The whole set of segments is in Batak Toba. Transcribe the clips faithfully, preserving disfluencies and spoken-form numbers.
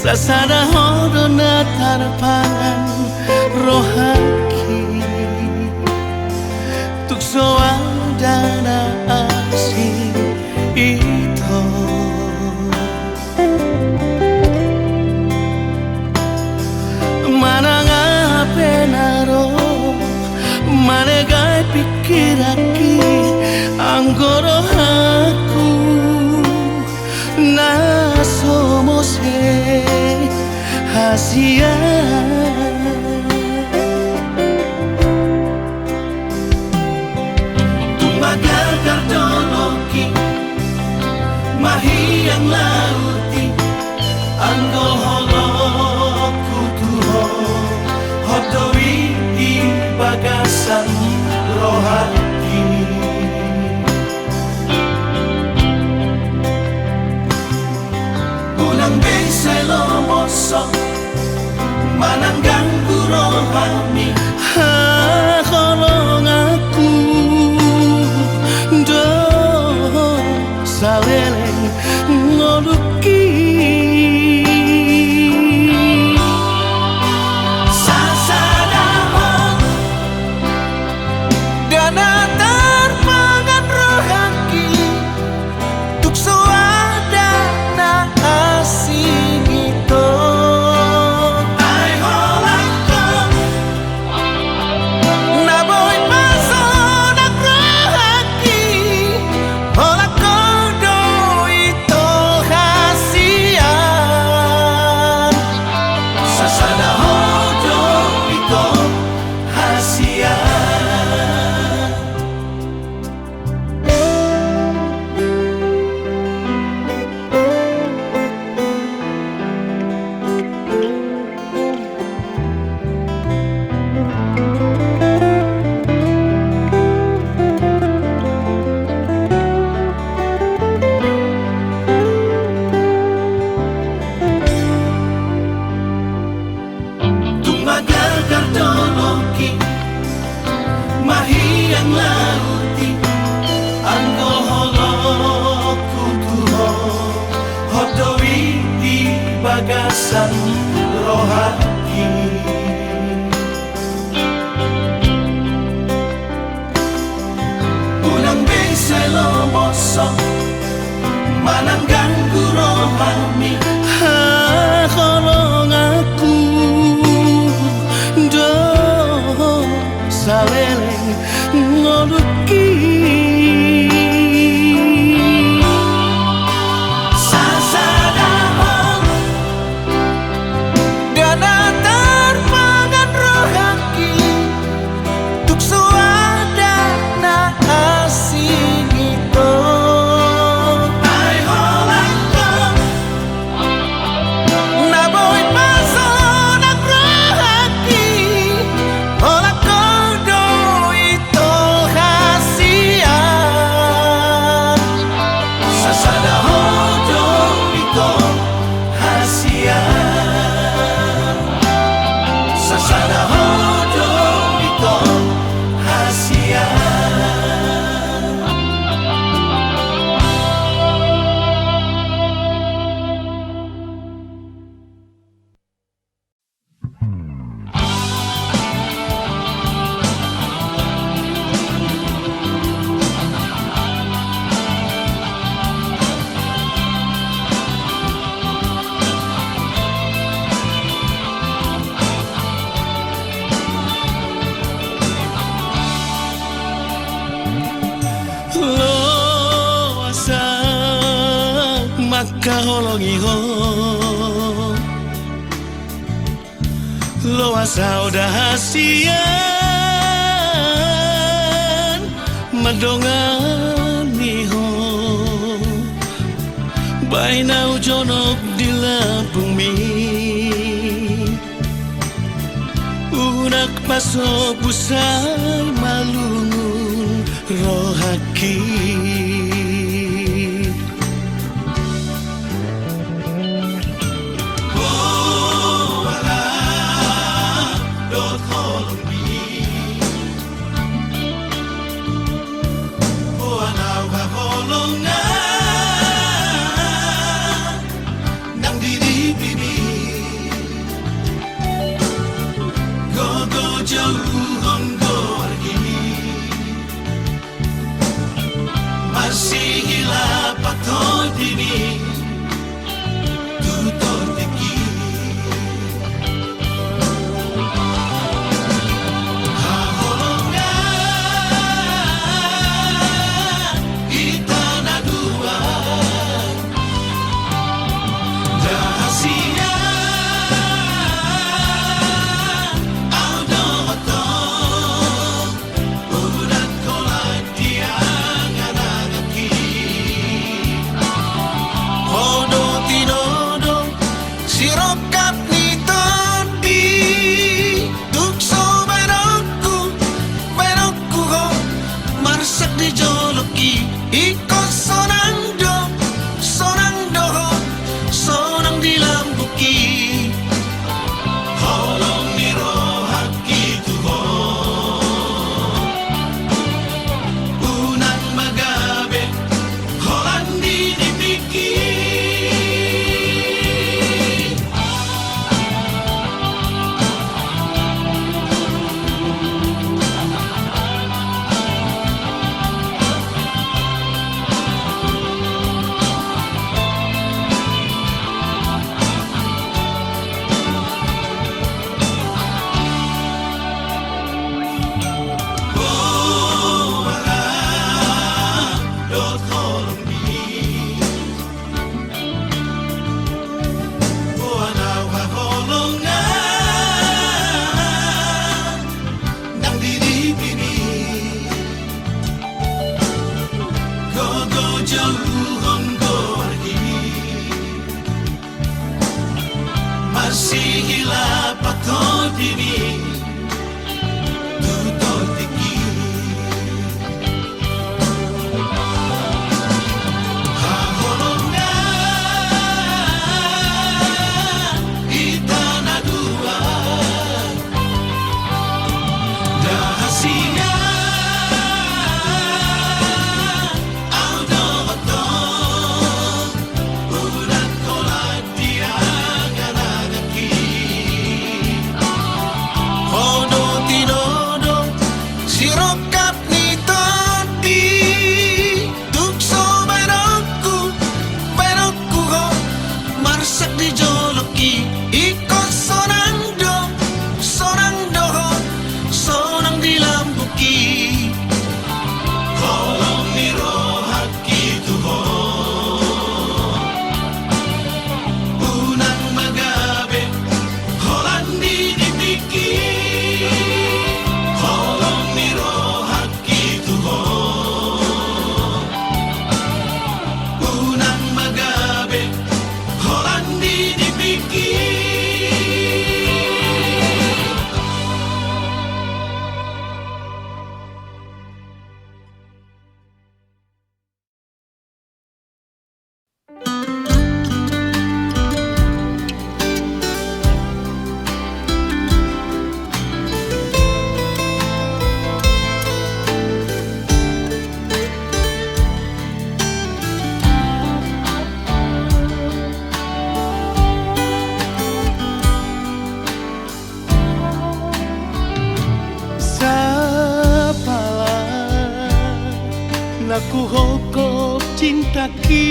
Sasada Ho do na tarpangan rohangki, tung so ada na asing ito. Manang aha pe na ro, manegai pingkiranki, anggo rohangku na so mose hasian. Tung manggagar dolok i, mahiang laut i, anggo holongku tu ho, hot do i di bagasan rohangki. Unang be sai lomoshon manang ganggu rohami, haholonganku do saleleng ngolungki. Sasada Ho do na tarpangan rohangki, tung so ada na asing ito. Ai holan Ho na boi pasonang rohangki, holan Ho do ito hasian. Sasada Ho do ito hasian. Tung manggagar dolok i, mahiang laut i, anggo holongku tu ho, hot do i di bagasan rohangki. Unang be sai lomoshon manang ganggu rohami, haholonganku do saleleng ngolungki. Sasada Ho do na tarpangan rohangki, tung so ada na asing ito. Ai holan Ho na boi pasonang rohangki, holan Ho do ito hasian. Sasada Ho do ito hasian. Sasada Ho do ito hasian. Loas ahu mangkaholongi ho. Loas ahu da hasian mandongani ho. Baen ahu jonok di lambungmi. Unang pasobu sai malungun rohangki. Ho ala dohot holongmi. Ho anau haholongan nang di dipibi. Sihilap tondimi tu tondingki. Haholongan hita na dua. Dahasian au dohot ho, unang holan di angan-anganki. Ho do tinodo sirongkap ni tondi. Tung so baenonku, baenonku ho, marsak di jolongki. Ingkon sonang do, sonang do ho, sonang di lambungki. Holong ni rohangki tu ho, unang magabe holan di dipingki. Holong ni rohang ki tu ho, unang magabe holan di dipingki. Sapala na huhophop cintaki,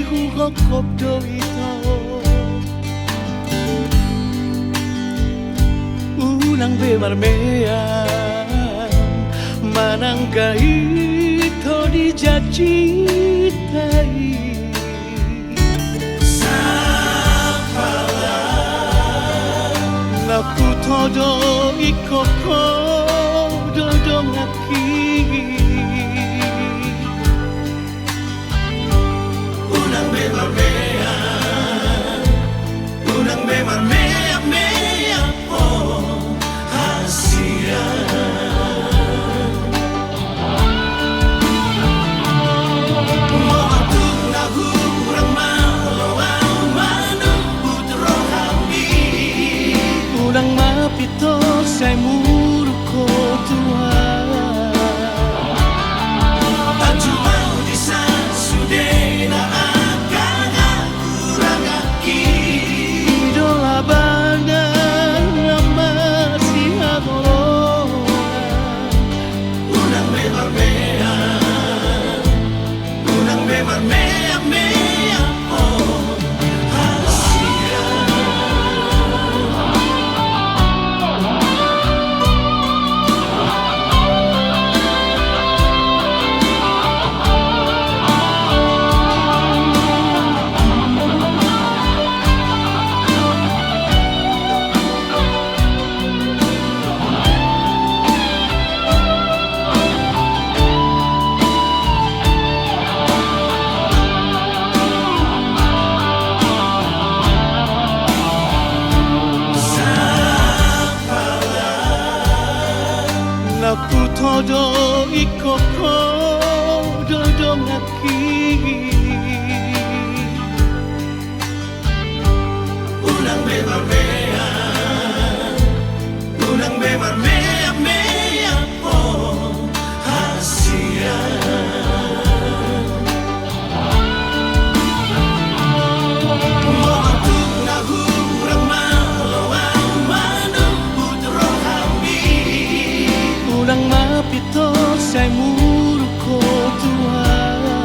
huhophop do ito. Unang be marmeam manang gait ho di janjita i. Sapala na hutodo ingkon ho do donganki. Unang be marmeam, unang be marmeam-meam ho hasian. Molo tung na hurang malo au manuhuk rohami, unang ma pintor sai muruk ho tu ahu. Tanjung au di sasude na angka hahurangangki. I do labana na masihaholongan. Unang be marmeam, unang be marmeam-meam ho hasian. Sapala na hutodo ingkon ho do donganki. Unang be marmeam, unang be marmeam-meam ho hasian. Molo tung na hurang malo au manuhuk rohami, unang ma pintor sai muruk ho tu ahu.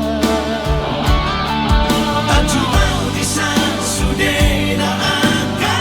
Tanjung au di sasude na angka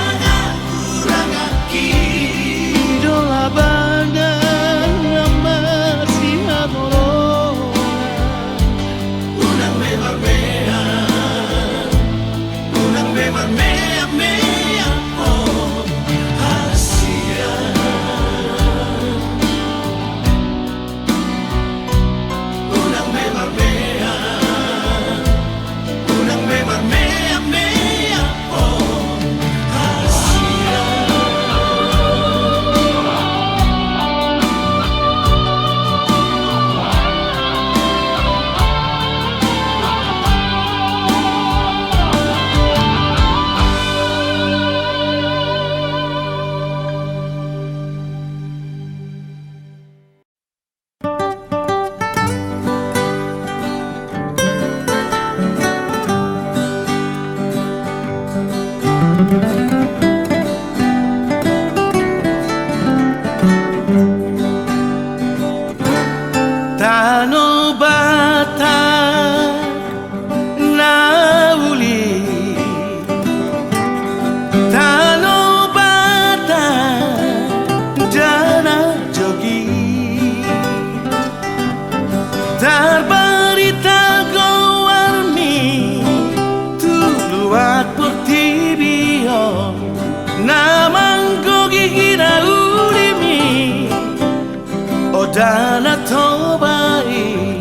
Tano Toba i,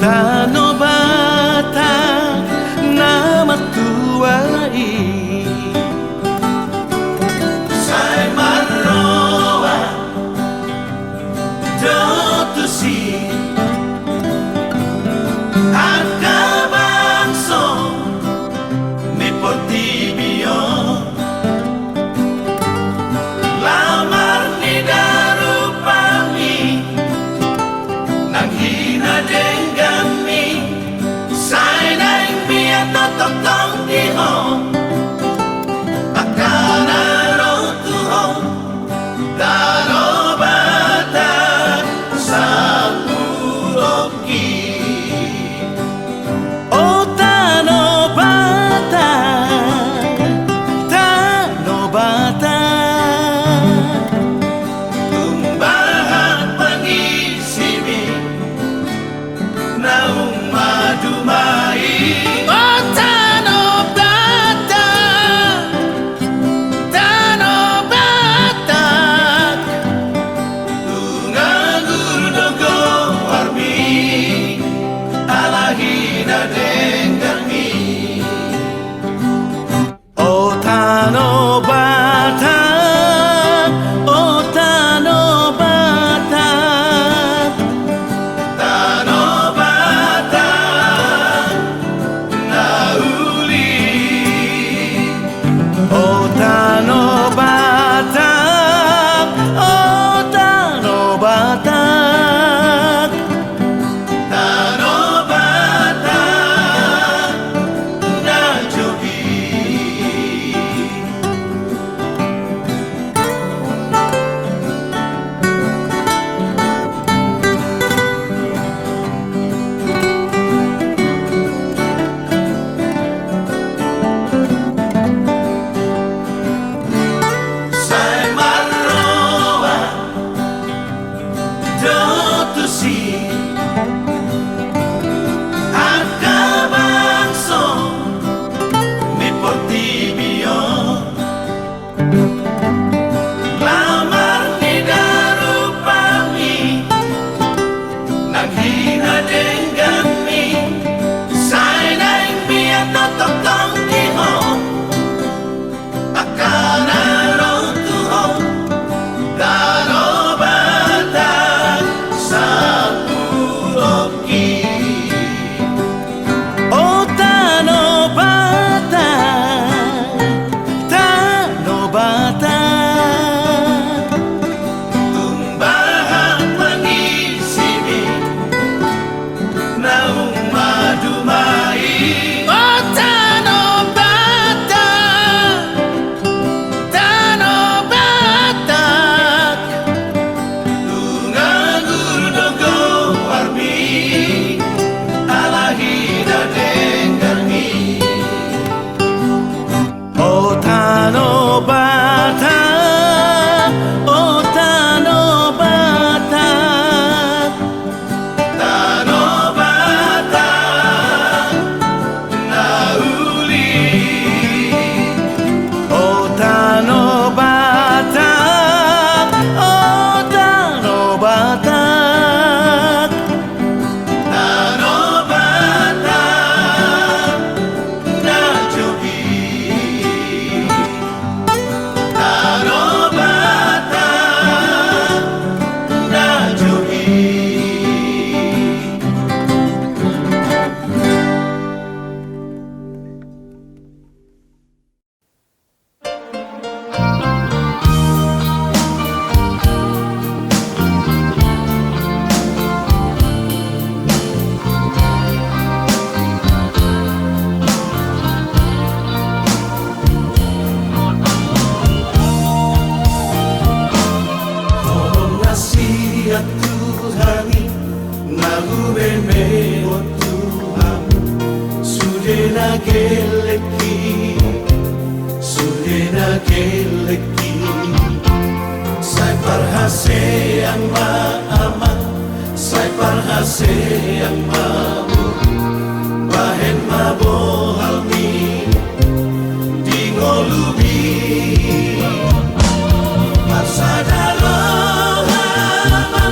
Tano Batak na martua i. Sai marroha do tusi angka bangso ni portibi on. Lamar ni darupami nang hinadengganmi, sai naeng mian do tongtong di ho angka na ro tu ho. Tano Batak sampulongki. O Tano Batak, Tano Batak, tung bahat pangisimi naung maduma i. O Tano Batak, Tano Batak, tung anggur do goarmi ala hinadengganmi. O Tano Batak, o Tano Batak, Tano Batak na uli. O Tano Batak, o Tano Batak, Tano Batak na jogja. Sai marroha do tusi angka bangso ni portibi on. Lamar ni darupami nang hinadengganmi, sai naeng mian do tongtong di ho angka na ro tu ho. Tano Batak sampulongki. O Tano Batak, Tano Batak, tung bahat pangisimi naung maduma i. O Tano Batak, Tano Batak, tung anggur do goarmi ala hinadengganmi. O Tano Batak, o Tano Batak, Tano Batak na uli. O Tano Batak, o Tano Batak, Tano Batak na jogja. Tano Batak na jogja. Holong na sian Tuhan i na hubege tu hamu, sude na gellek i, sude na gellek i. Sai parhaseang ma amang, sai parhaseang ma boru, bahen ma bohalmi di ngolumi. Marsada roha ma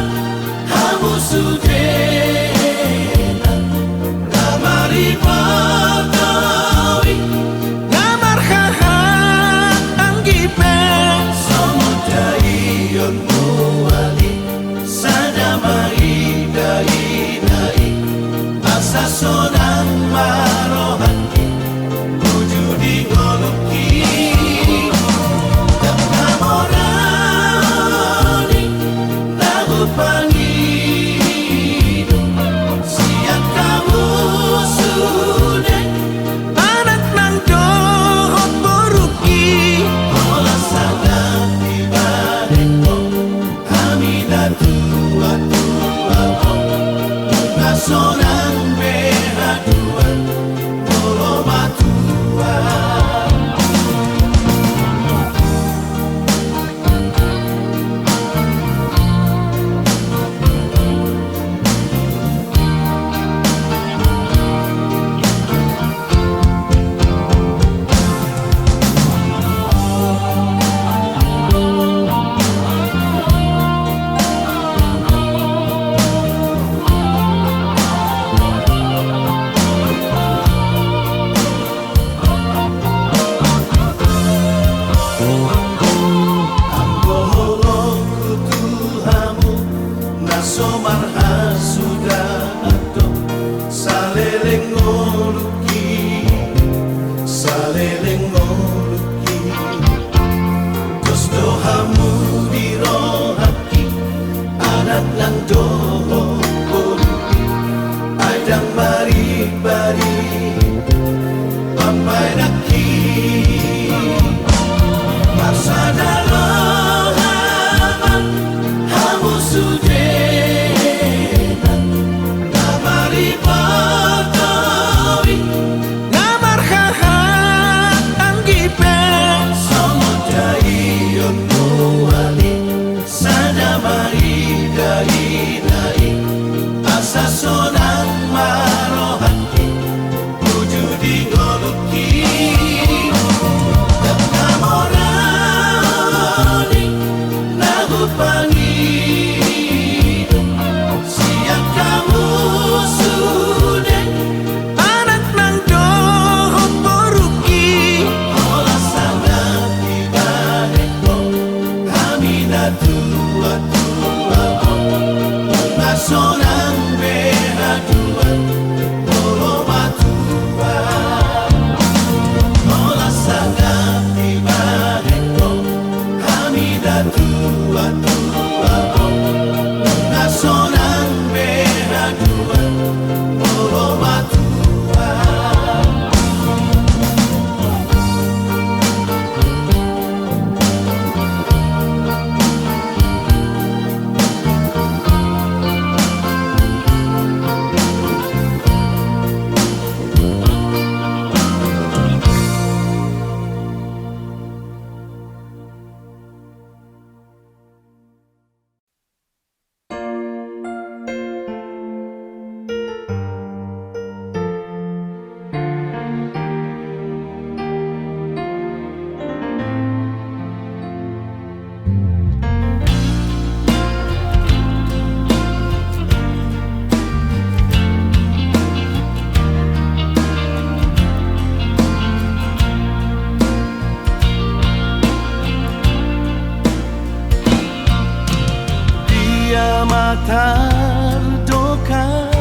Tardokar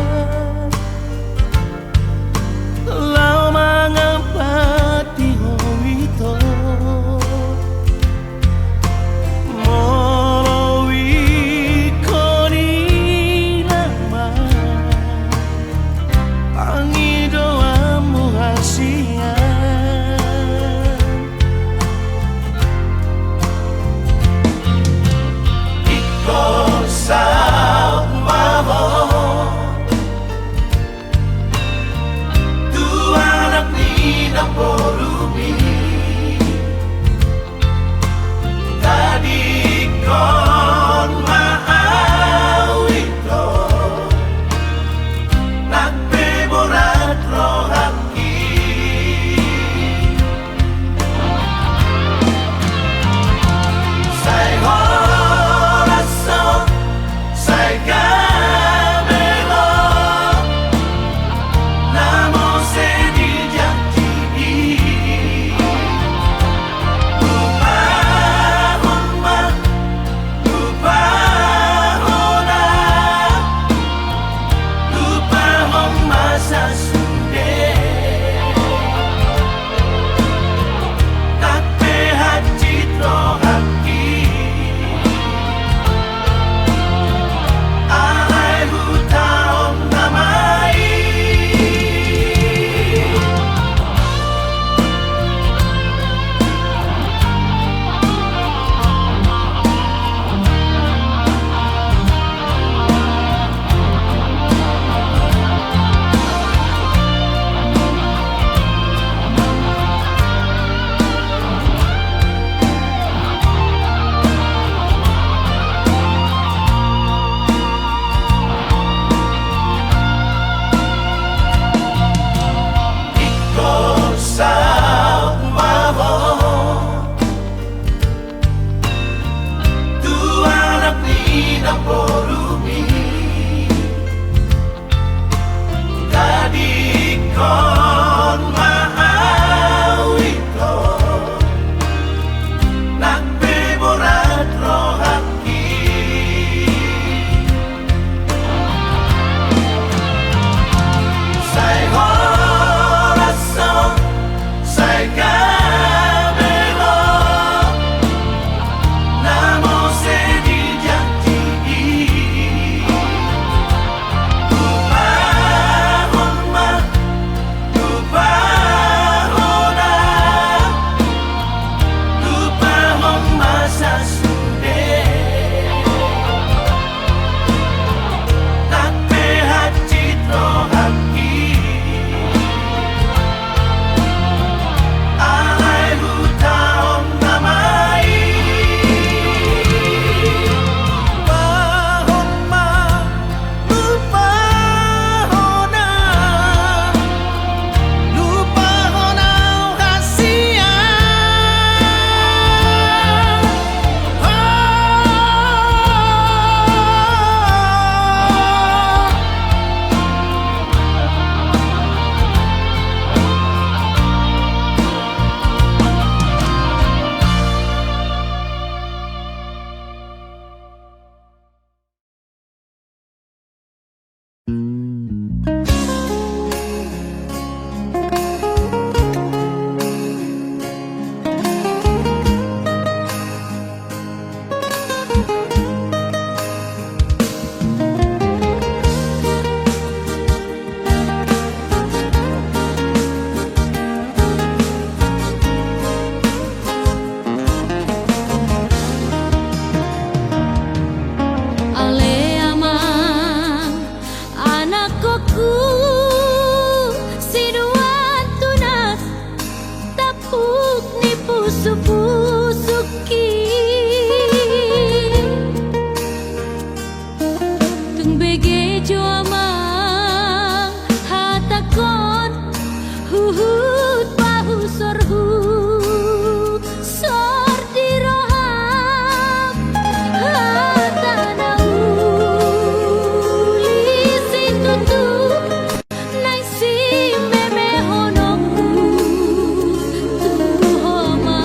laho mangampati ho ito. Molo ingkon i nama pangidoanmu hasian. Ingkon saut ma ho tu anak ni namborumi. Tadingkon ma au ito, nang pe borat rohangki. Sai horas ho, sai gabe ho, na muse dijanji i. Lupahon ma, lupahon na, lupahon ma sasude. Nang pe hansit rohangki, alai hutaon nama i. Ingkon saut ma ho tu anak ni namborumi. Tadingkon ma au ito, nang pe borat rohangki. Sai horas ho, sai gabe ho, na muse dijanji i. Lupahon ma, lupahon na, lupahon ma sasude. Nang pe hansit rohangki, alai hutaon nama i. Lupahon ma, lupahon na, lupahon au hasian. Ale amang, anakkon, sinuan tunas, tampuk ni pusupusungki. Tung bege jo amang hatangkon, huhut pahusorhu sor di roham, hata na uli situtu. Naeng simemehononku tu ho ma.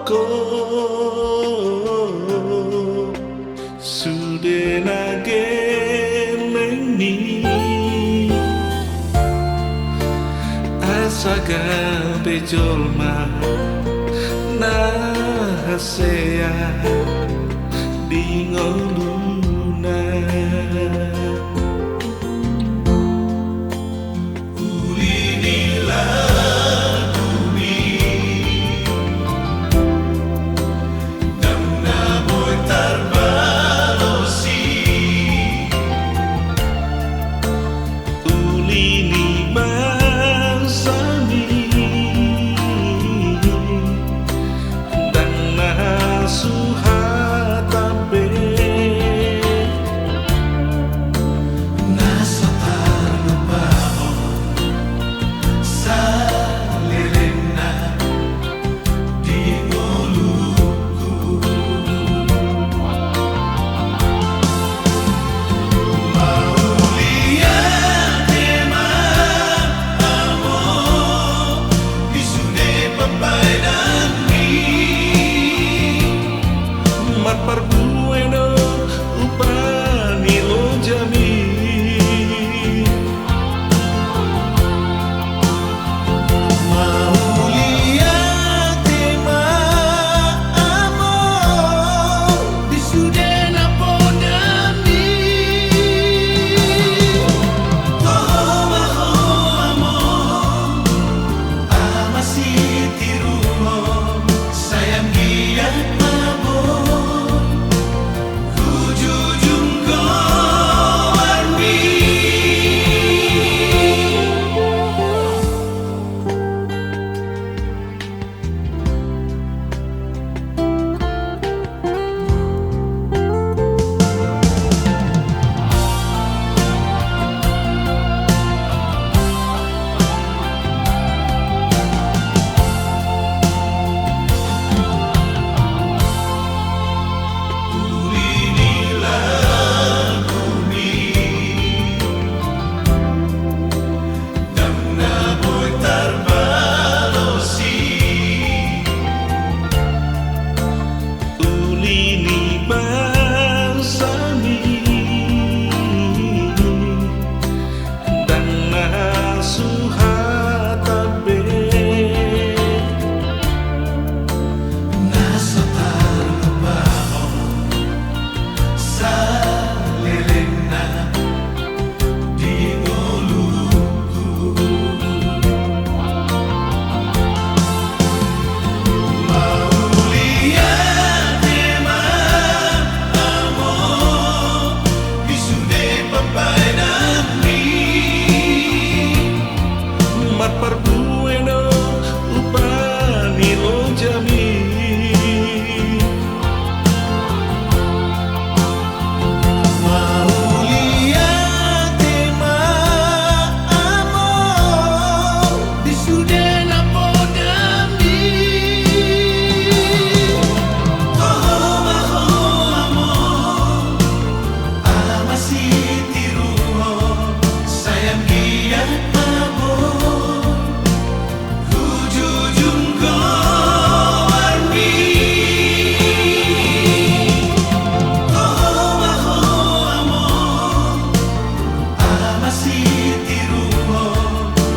Ho sude na gelleng ni asa gabe jolma na hasea di ngoluna. Uli ni lagu mi ndang na boi tarbalosi. Uli ni bangsa mi ndang na suhat be. Na so tarlupa on salelengna di ngolungku. Mauliate ma hamu di sude pambahenanmi. Marparbue do upa ni lojami. Mauliate ma hamu di sude na podami. Toho ma ho hamu, ama sitiruon, sai anggiat ma boi hujujung goarmi. Ndang na boi tarbalosi. Uli ni bangsa mi ndang na suhat be. Na so tarlupa on salelengna di ngolungku. Mauliate ma hamu di sude pambahenanmi. Marparbue do upa ni lojami. Mauliate ma hamu di sude na podami. Toho ma ho hamu, ama sitiruon, sai anggiat ma boi hujujung goarmi. Toho ma ho hamu, ama sitiruon,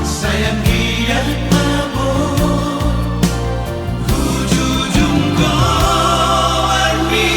sai anggiat ma boi hujujung goarmi.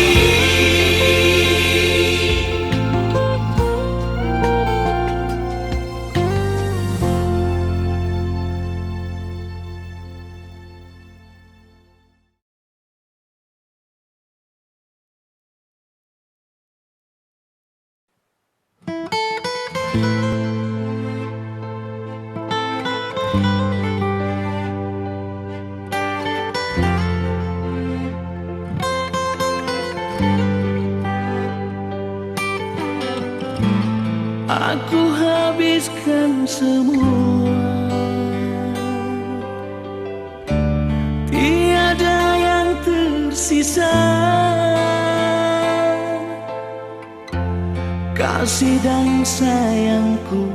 Aku habiskan semua, tiada yang tersisa. Kasih dan sayangku,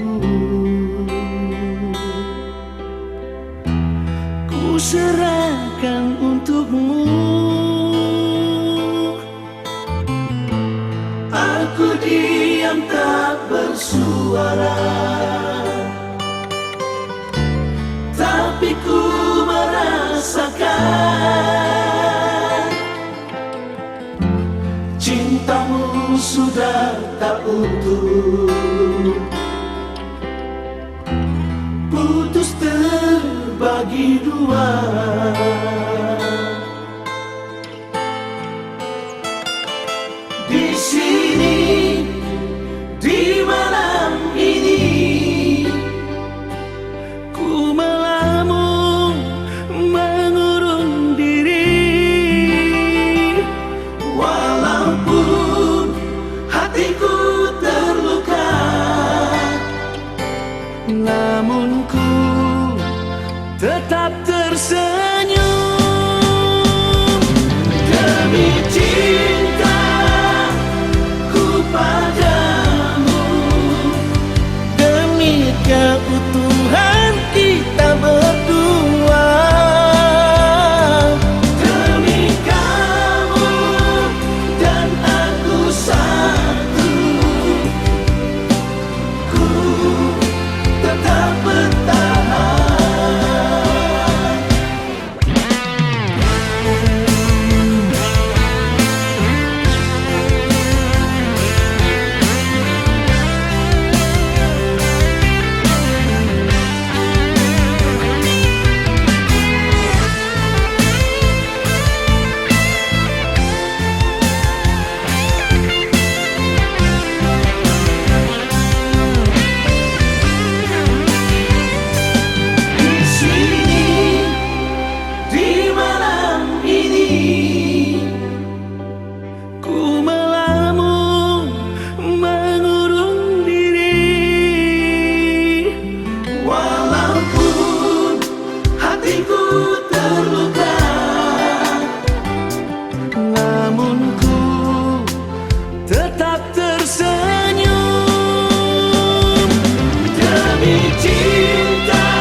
ku serahkan untukmu. tak utuh, putus terbagi dua. Di sini, di malam ini, ku melamun mengurung diri. Walaupun hatiku terluka, namun ku tetap tersenyum. Demi cintaku padamu, demi keutuhan kita berdua, demi kamu dan aku satu, ku tetap bertahan. Di sini, di malam ini, ku melamun mengurung diri. Walaupun hatiku terluka, namun ku tetap tersenyum. Demi cintaku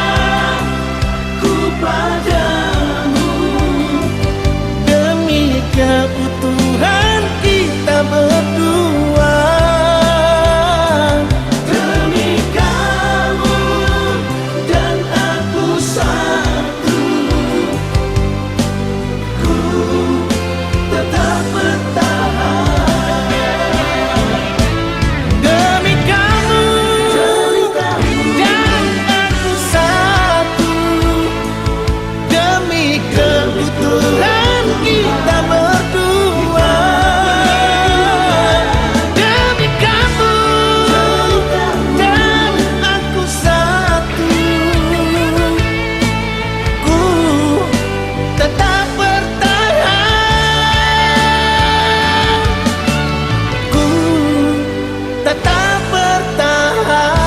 padamu, demi keutuhan kita berdua, demi kamu dan aku satu, ku tetap bertahan. Demi kamu dan aku satu, demi kebutuhan kita berdua, demi kamu dan aku satu, ku tetap bertahan, ku tetap bertahan.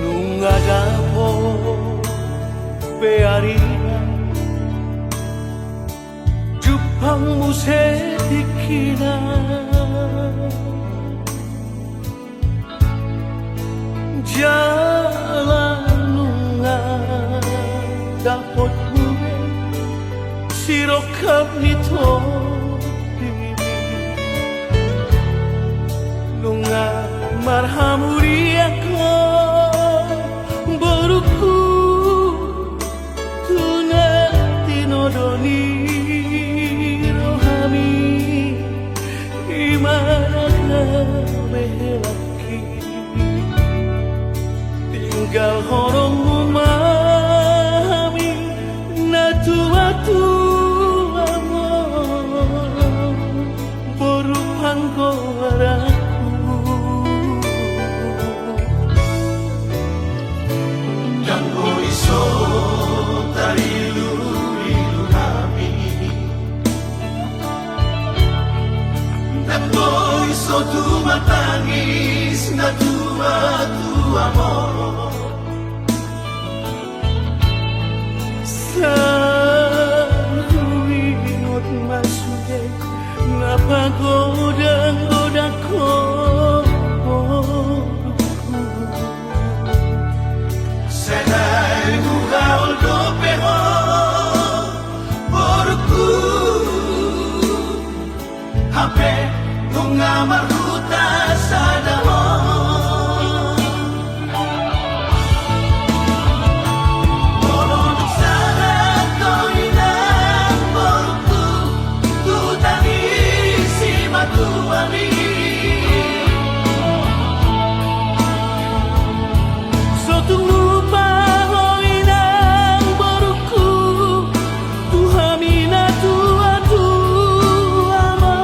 Nunga dapot pe arina, jumpang muse tingkina. Jala nunga dapot muse sirongkap ni tondimi. Nunga marhamulian ho boruku, tu na tinodo ni rohami, i ma na gabe helangki. Tinggal holongmu ma hami natuatuam on, boru panggoaranku. Ndang boi so tarilulilu hami, ndang boi so tumatangis natuatuam on. Sai marhuta sada ho. Molo dung sahat ho inang boruku tu huta ni simatuami, so tung lupa ho inang boruku tu hami na tuatua ma.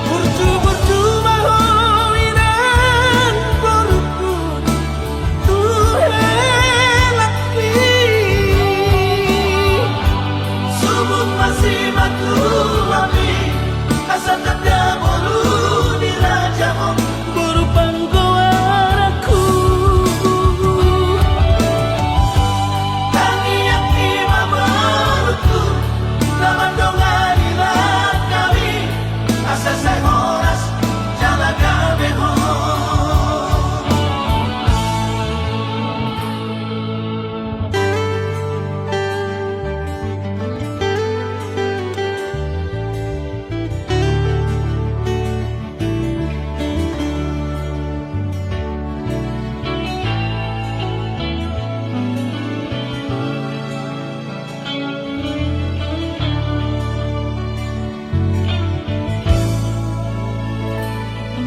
Burju-burju ma ho inang boruku tu helangki. Subut ma simatuami asa tanda boru ni raja on. Boru panggoaranku. Tangiangki ma boruku na mandongani langkami asa sai horas jala gabe ho.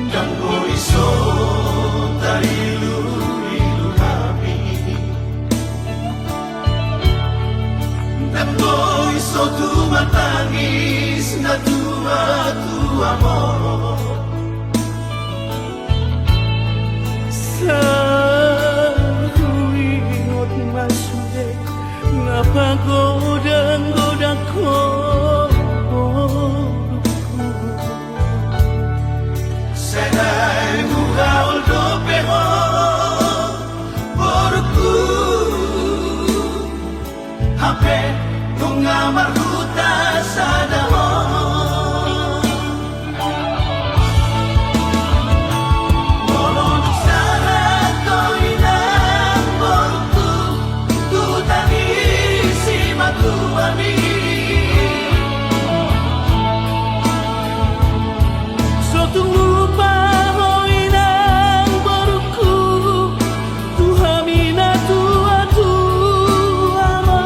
Ndang boi so tarilu-rilu hami. Ndang boi so tumatangis na tua-tua mo. Sai huingot ma sude na pagodang-godang ho boruku. Sai naeng huhaol dope ho boruku. Hape nunga marhuta sada ho. Molo dung sahat ho inang boruku tu huta ni simatuami, so tung lupa ho inang boruku tu hami na tuatua ma.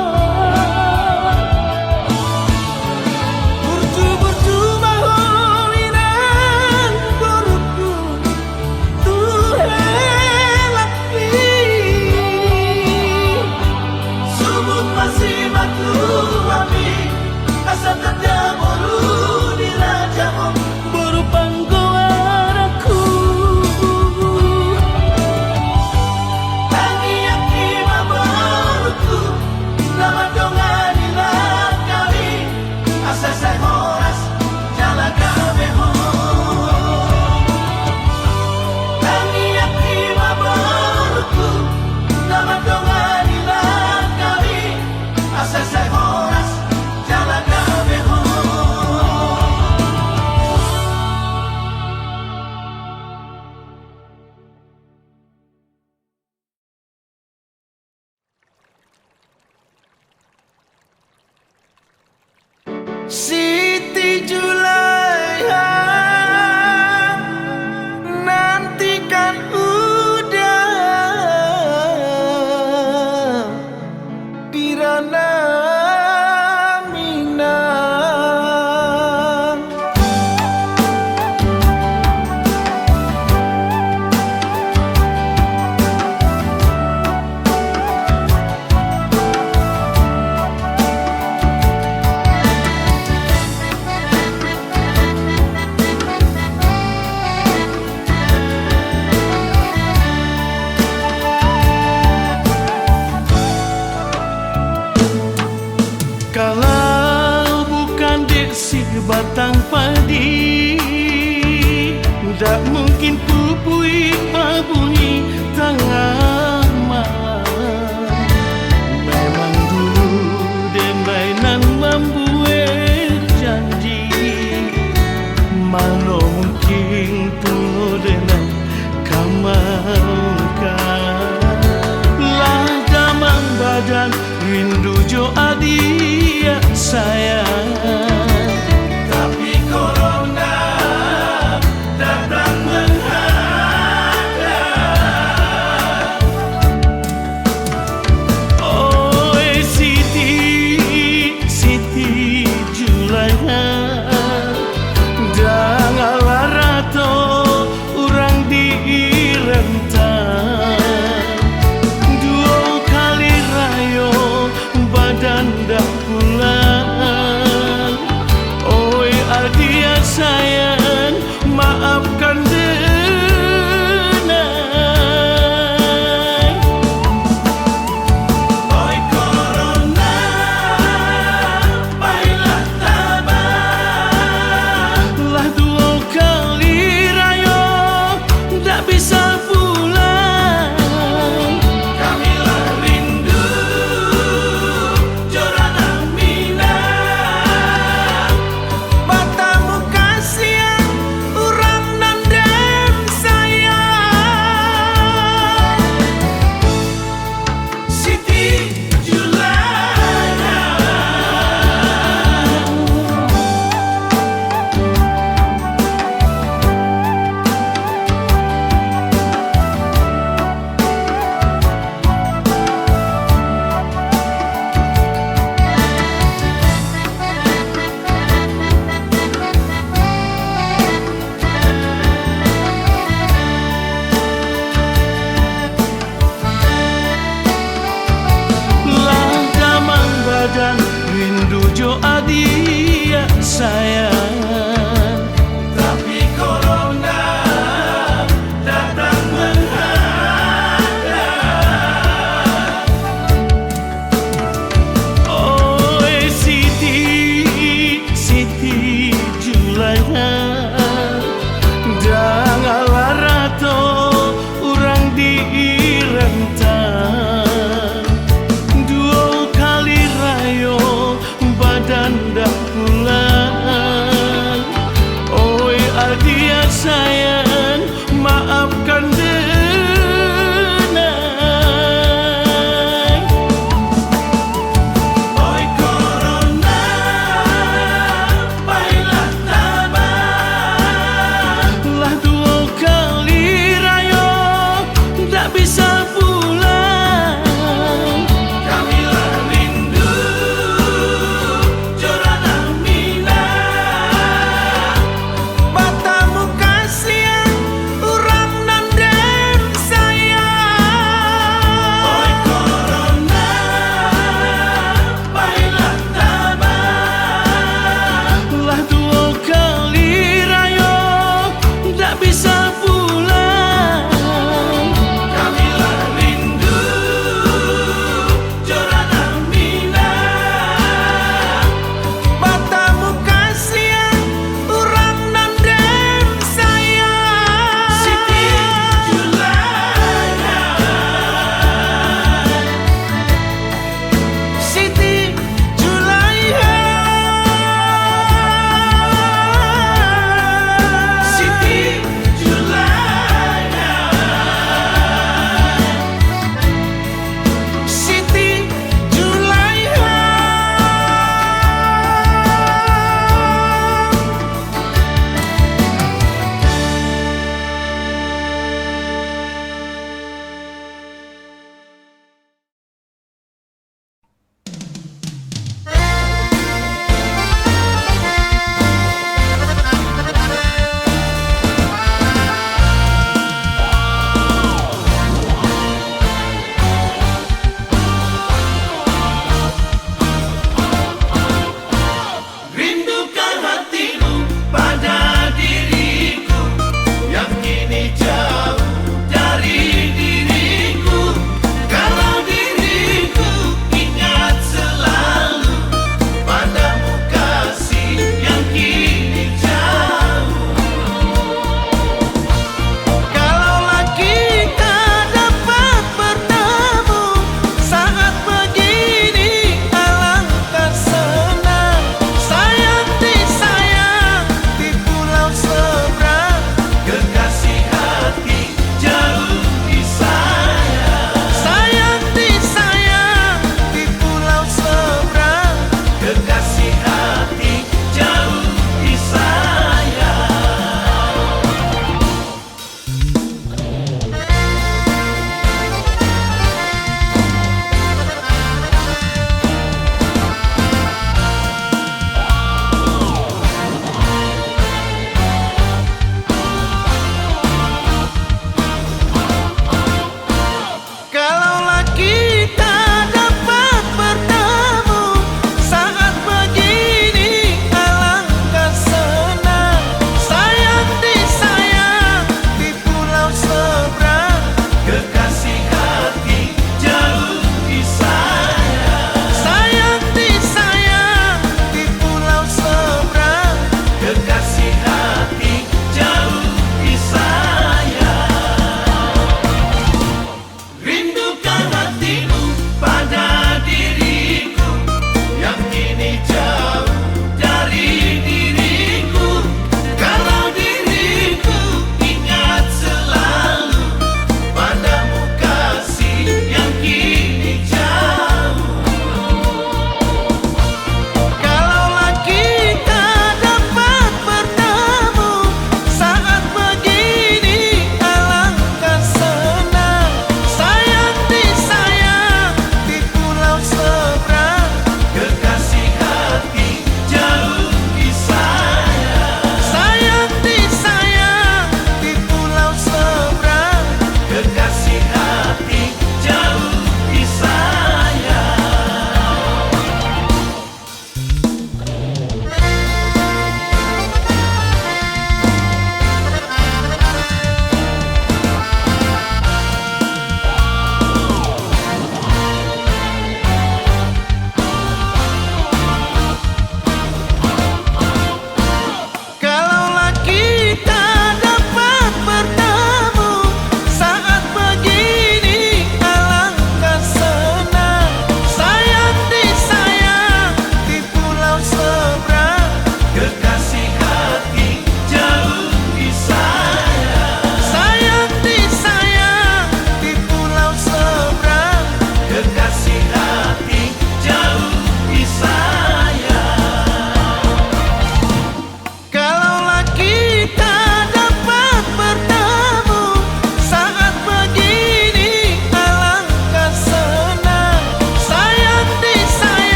Burju-burju ma ho inang boruku tu helangki. Subut ma simatuami asa tanda boru ni raja on. Boru panggoaranku. Tangiangki ma boruku na mandongani langkami asa sai horas jala gabe ho. Tangiangki ma boruku na mandongani langkami asa sai horas jala gabe ho. Siti Julaiha, nantikan uda di rana Minang. Kalau bukan di sebatang padi, ndak mungkin pupui pabuni tangama. Memang dulu demainan mambuat janji, malo mungkin pungo denai kamangka. Lah damang badan, rindu jo adia sayang. Tapi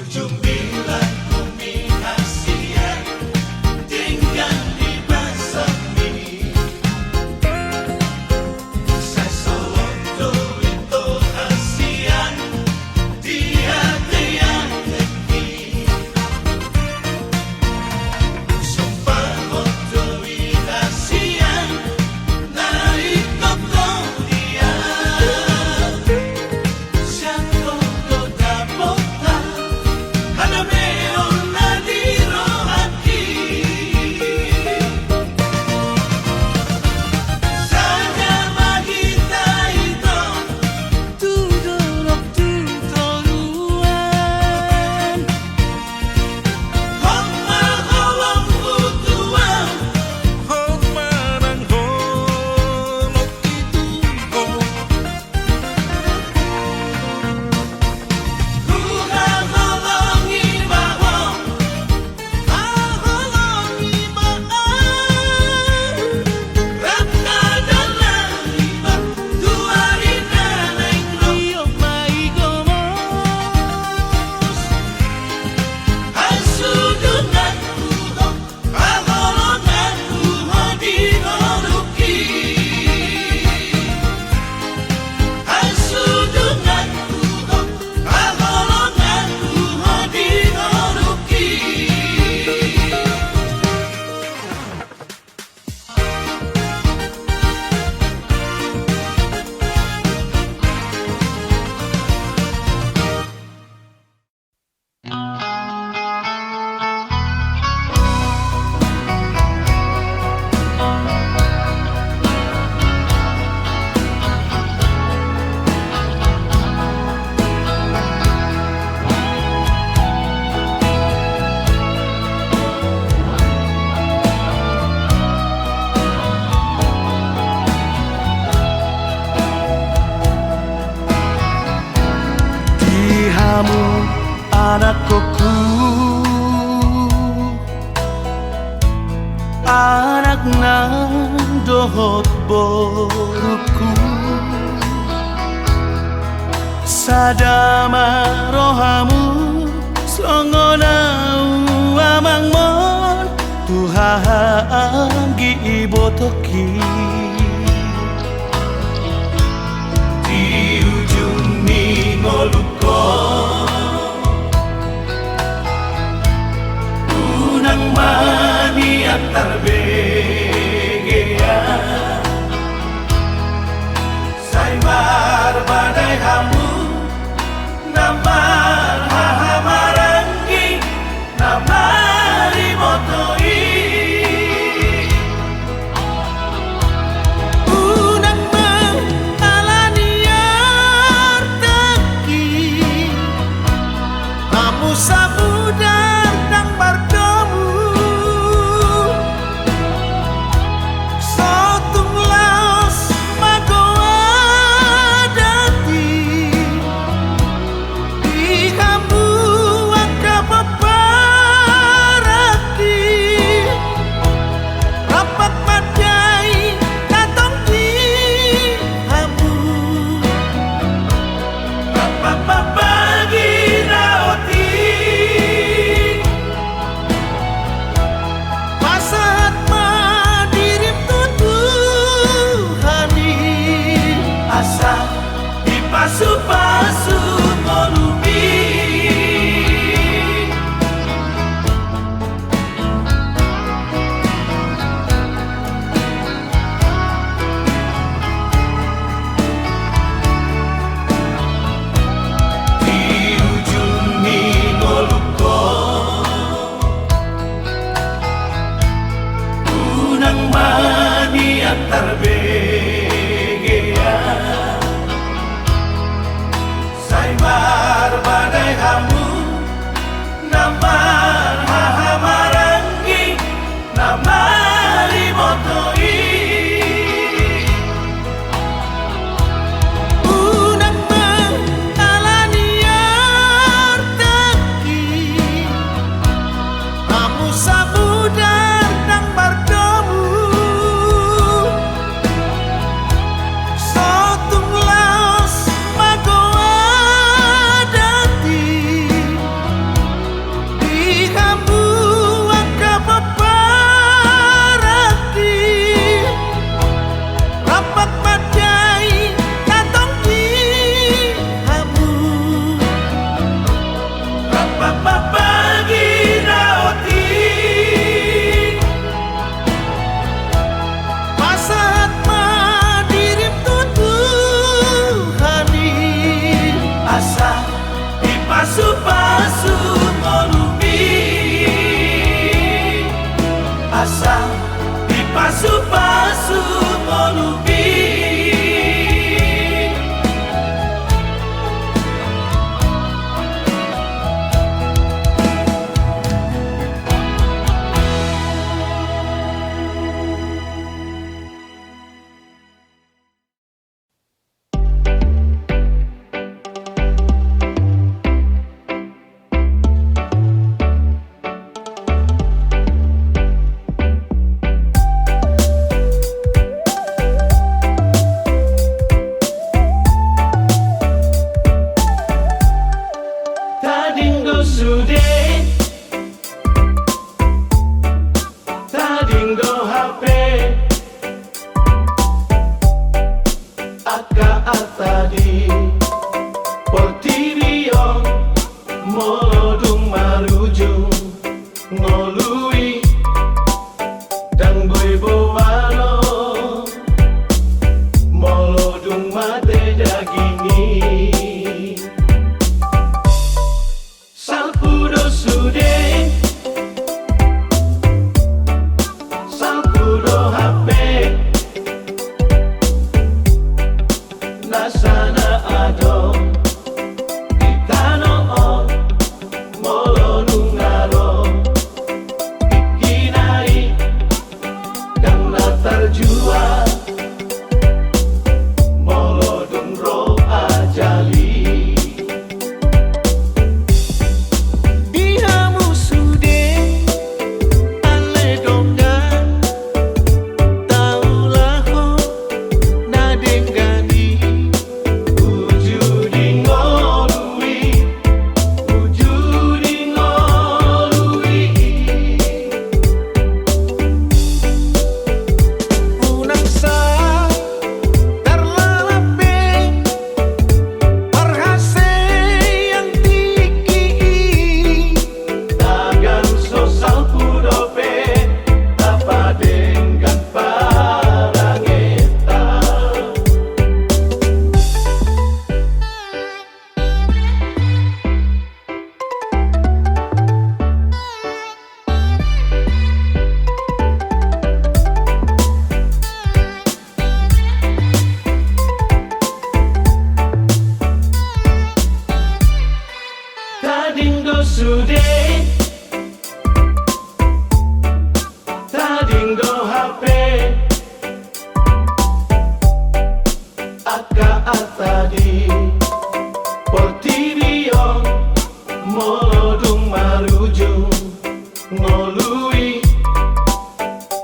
Jumbilang hami hasian denggan di basami. Sai solot do ito hasian di ate-atemi. Tu dolok tu toruan. Hot ma holongku tu ahu. Hot ma nang holongki tu ho. Huhaholongi ma ho. Di hamu anakkonhu, anakna dohot borungku. Sada ma rohamu songon ahu amangmon tu haha anggi ibotongki. Di ujung ni ngolungkon unang ma nian tarbegean. Sai marbadai hamu na marhahamaranggi na mariboto i. Unang ma ala ni artangki hamu samudar nang mardomu. Sotung laos magoadati di hamu angka pomparanki. Rampak mandai na tong di hamu. Rampak mambagi na otik. Sude tading do hape angka arta di portibi on, molo dung marujung ngolu i ndang boi boanon, molo dung mate daging i. Salpu do sude, salpu do hape na sana adong di tano on, molo nunga ro tingkina i ndang na tarjual, molo dung ro ajal i. Di hamu sude ale dongan, taulahon na denggan i uju di ngolu i, uju di ngolu i. Unang sa tarlalap be parhasean tingki i. Tagan so salpu dope tapadenggan parangenta. Tading do sude, tading do hape angka arta di portibi on, molo dung marujung ngolu i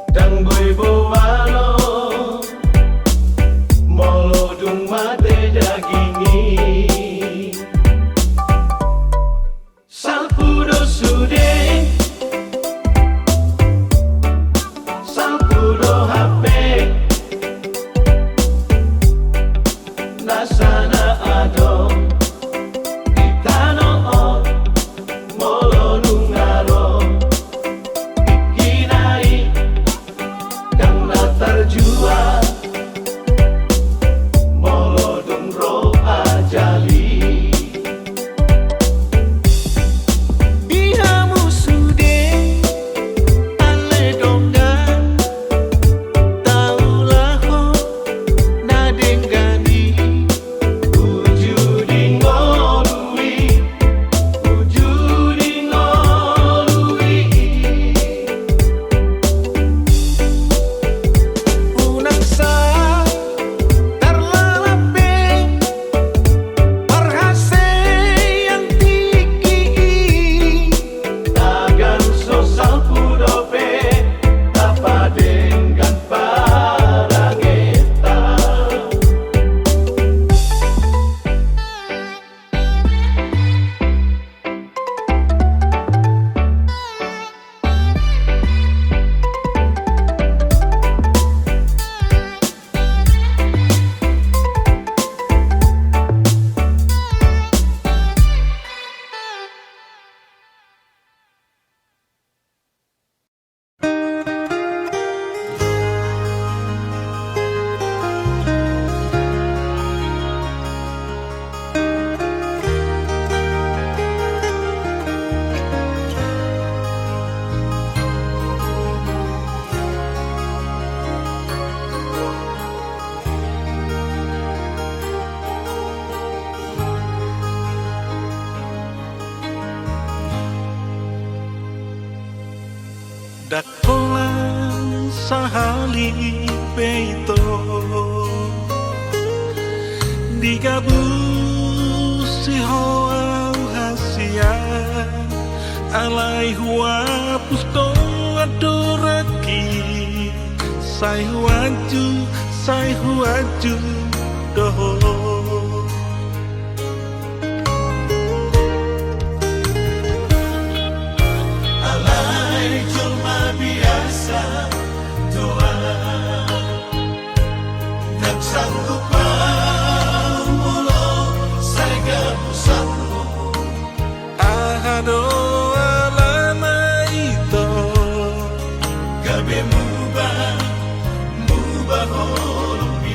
ndang boi boanon, molo dung mate daging i. Salpu do sude, salpu do hape na sana adong di tano on, molo nunga ro tingkina i ndang na tarjual, molo dung ro ajal i. Di hamu sude ale dongan, taulahon na denggan i uju di ngolu i, uju di ngolu i. Unang sa tarlalap be parhasean tingki i. Tagan so salpu dope tapadenggan parangenta. Ndang holan sahali pe ito digabusi ho au hasian, alai huapus do andorangki. Sai huanju, sai huanju do ho. Aha do alana ito, gabe muba, muba holong i.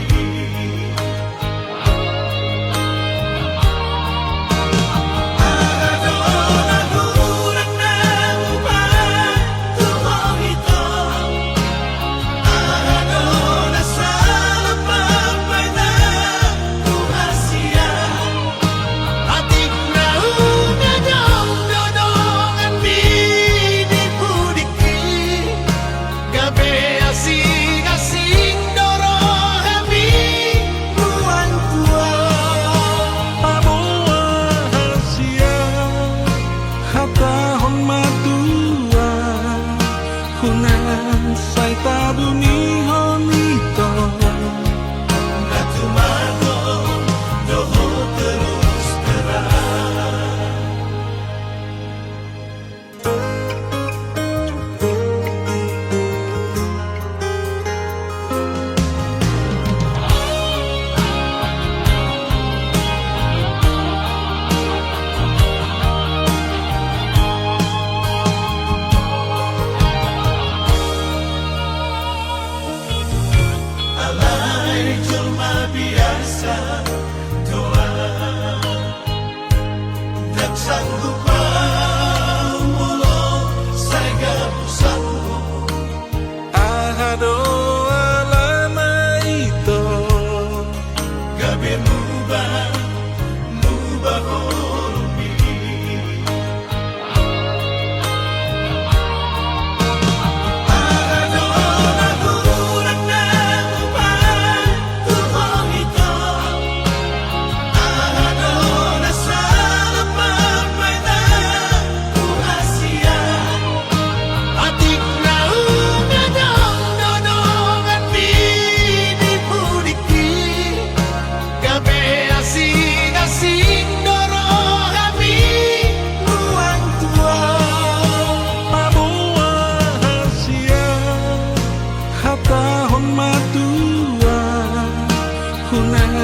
Aha do na hurang na muba tu ho ito, aha do na sala pambahenan tu hasian. Atik na unang adong do donganmi di pudingki, gabe asing-asing do rohami mual tu ho. Paboa hasian, hatahon ma tu ahu, unang sai tabunihon ito. Na tumagon do ho terus terang. Alai jolma biasa do ahu, ndang sanggup ahu molo sai gabus ahu. Aha do alana ito, gabe muba, muba holong i. Gabe asing-asing do rohami mual tu ho. Paboa hasian, hatahon ma tu ahu, unang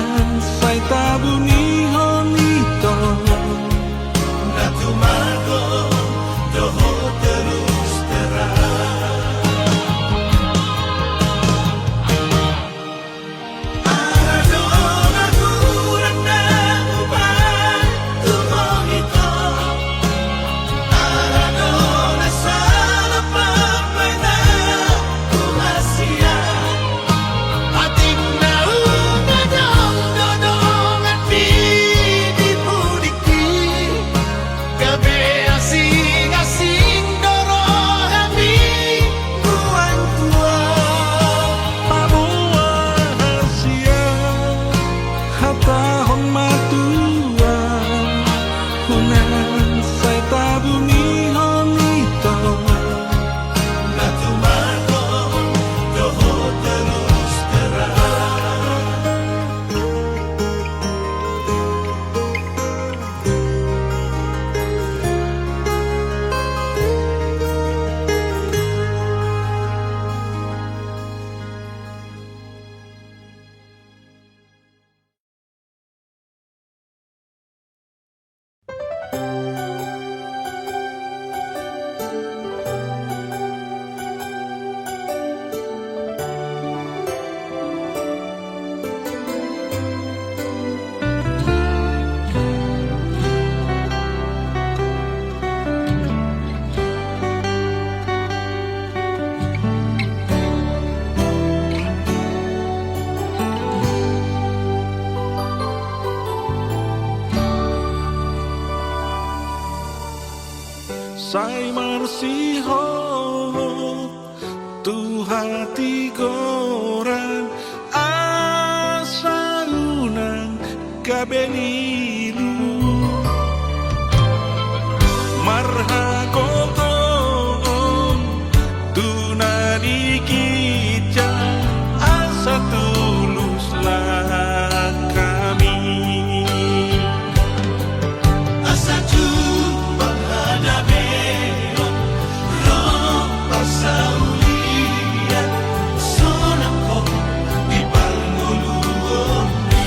sai tabunihon ito. Na tumagon do ho terus terang. Gabe asing-asing do rohami mual tu ho. Paboa hasian, hatahon ma tu ahu, unang sai tabunihon ito. Na tumagon do ho terus terang. Sai marsihol tu hatigoran, asa unang gabe lilu. Marhagogoon tu na di ginjang, asa tulus langkami. Asa jumpang hadameon ro parsaulian, sonang ho di parngoluonmi.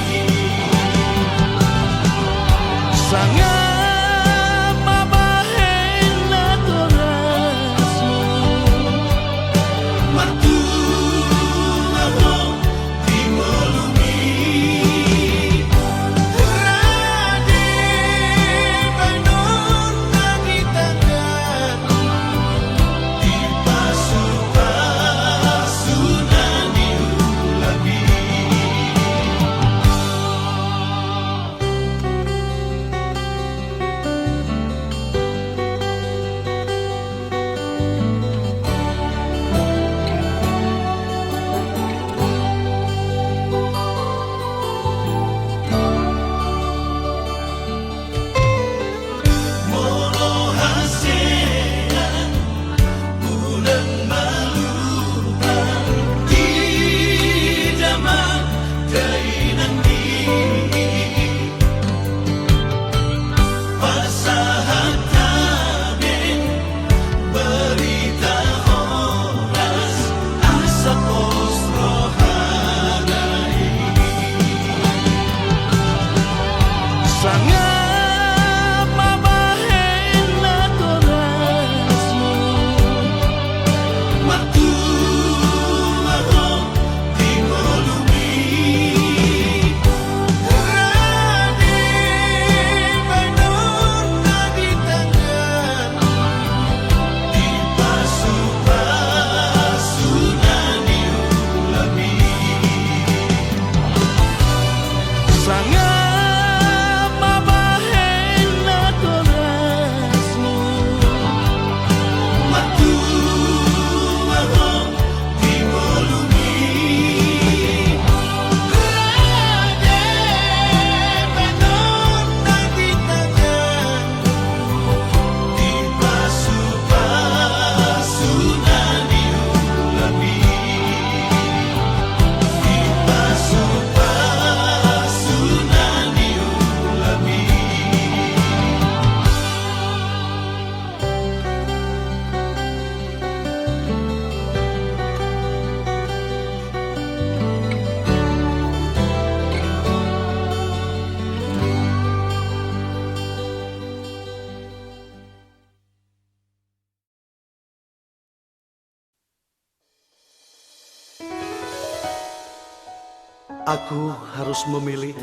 Aku harus memilih.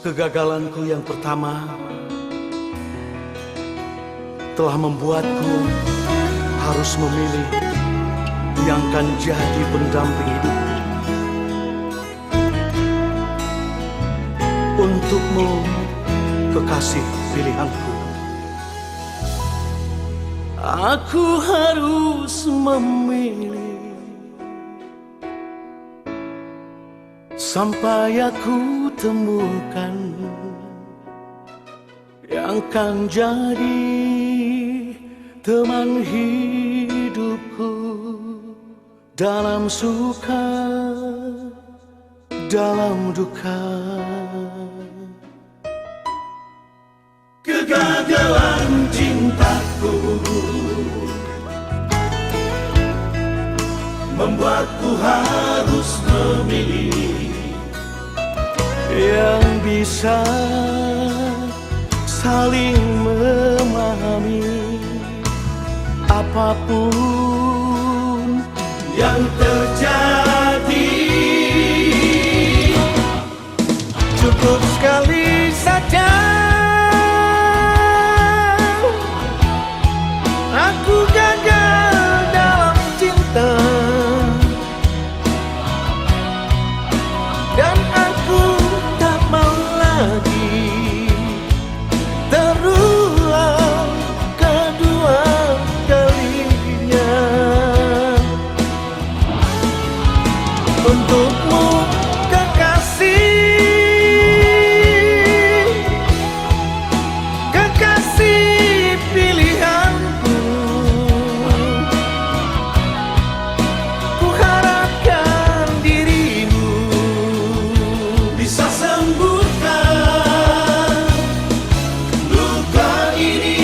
Kegagalanku yang pertama telah membuatku harus memilih yang akan jadi pendamping hidupku. Untukmu, kekasih pilihanku, aku harus memilih. Sampai aku temukan yang akan jadi teman hidupku dalam suka, dalam duka. Kegagalan cintaku membuatku harus memilih yang bisa saling memahami apapun yang terjadi. Cukup sekali saja aku gagal dalam cinta, dan aku tak mau lagi terulang kedua kalinya. Untukmu, kekasih, kekasih pilihanku, kuharapkan dirimu bisa sembuhkan luka ini.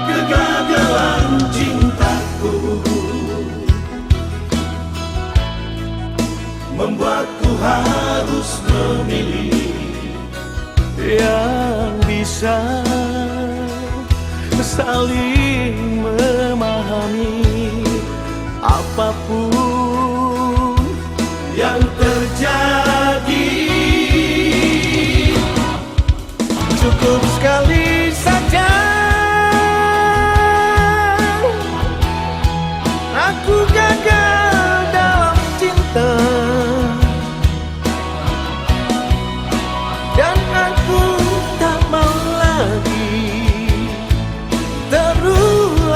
Kegagalan cintaku membuatku harus memilih yang bisa saling memahami apapun yang terjadi. Cukup sekali saja aku gagal dalam cinta, dan aku tak mau lagi terulang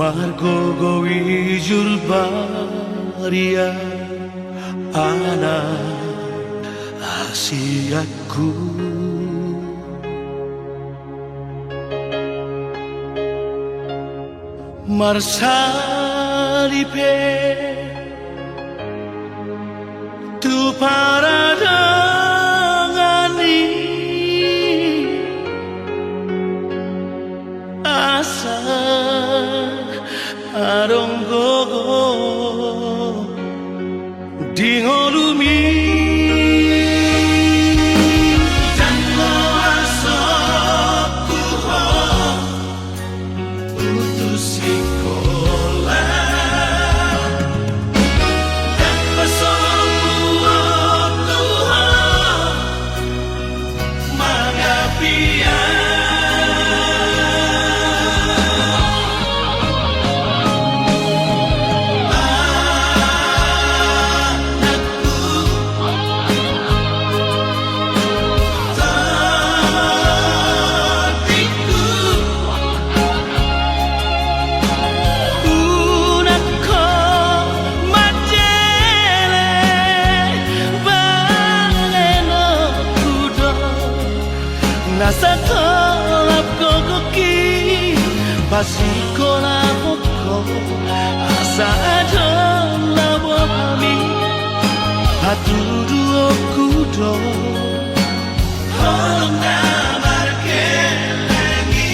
Margogo i jur baria anak hasianku. Marsali pe tu paradongan i asa adong gogo di ngolumi. Ndang loas ho tu ho, putus sikola. Ndang pasombu ho tu ho, mangapia. Unang ho mandele balenonku do. Na satolap gogongki pasikolahon ho, asa adong labo hami. Hatuduhonku do, holong na markeleng i.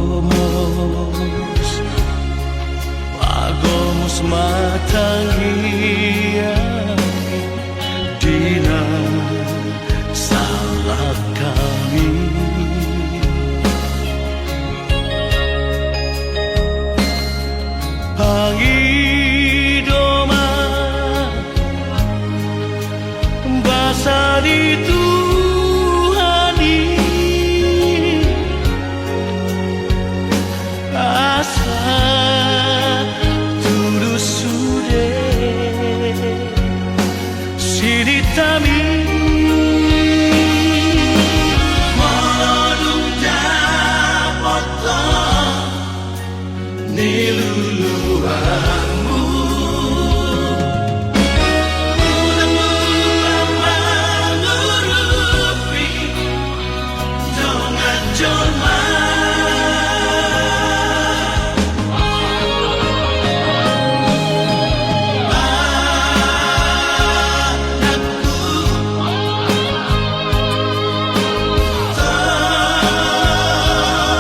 Pagomos, pagomos ma tangiang di na salah hami. Pangido ma basa ni Tuhan i, asa tudu sude silitami. Molo dung dapot ho niluluanmu, unang lupa mangurupi dongan jolma. Anakku,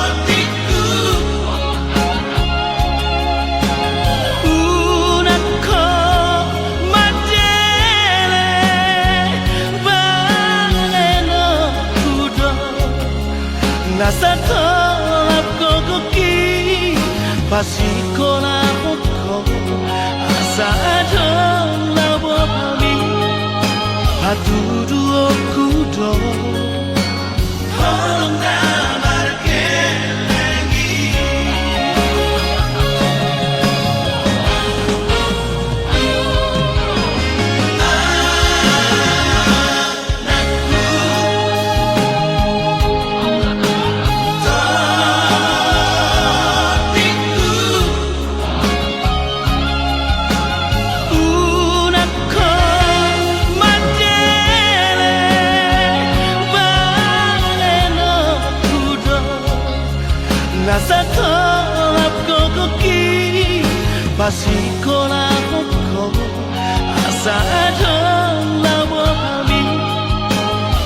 tondingku, unang ho mandele balenonku do. Na satolap gogongki pasikolahon ho, asa adong labo hami. Hatuduhonku do, holong na markeleng i. Unang ho mandele balenonku do. Na satolap gogongki pasikolahon ho, asa adong labo hami.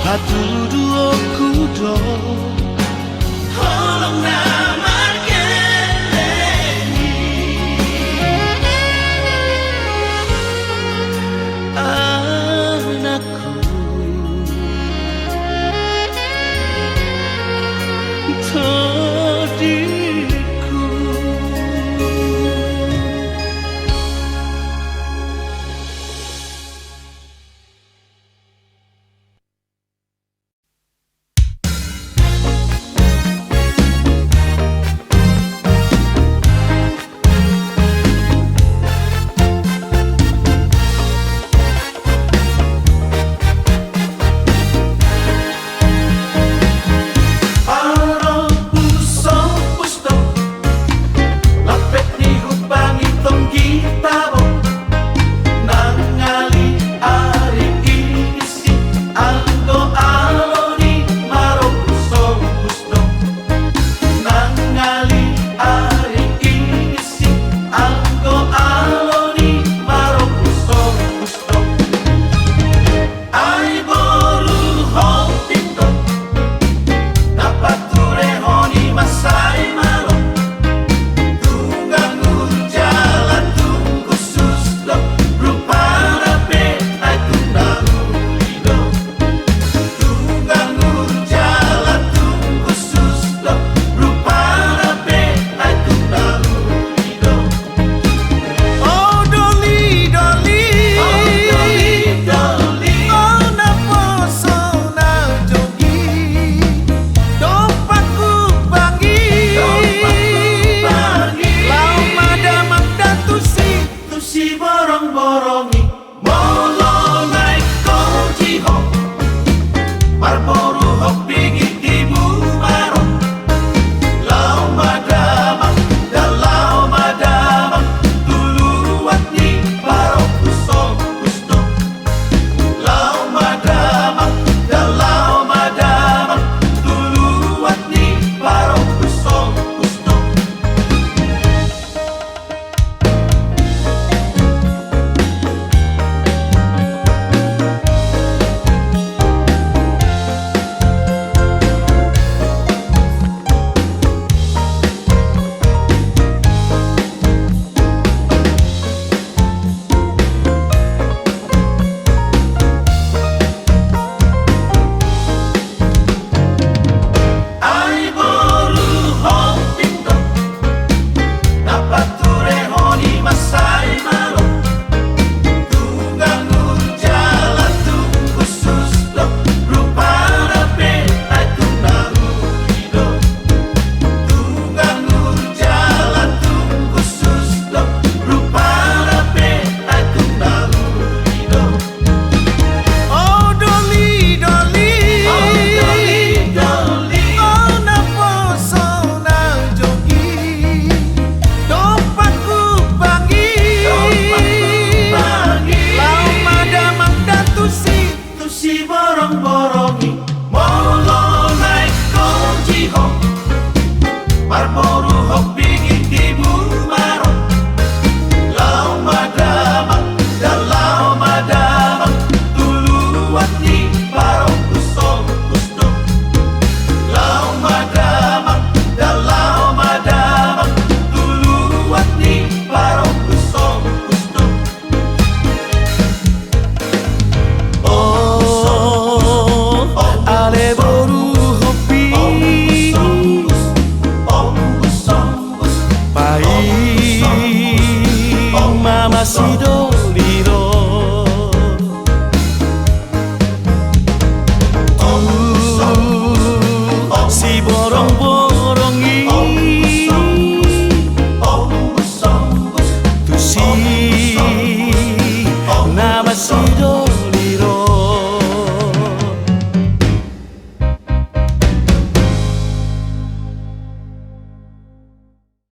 Hatuduhonku do,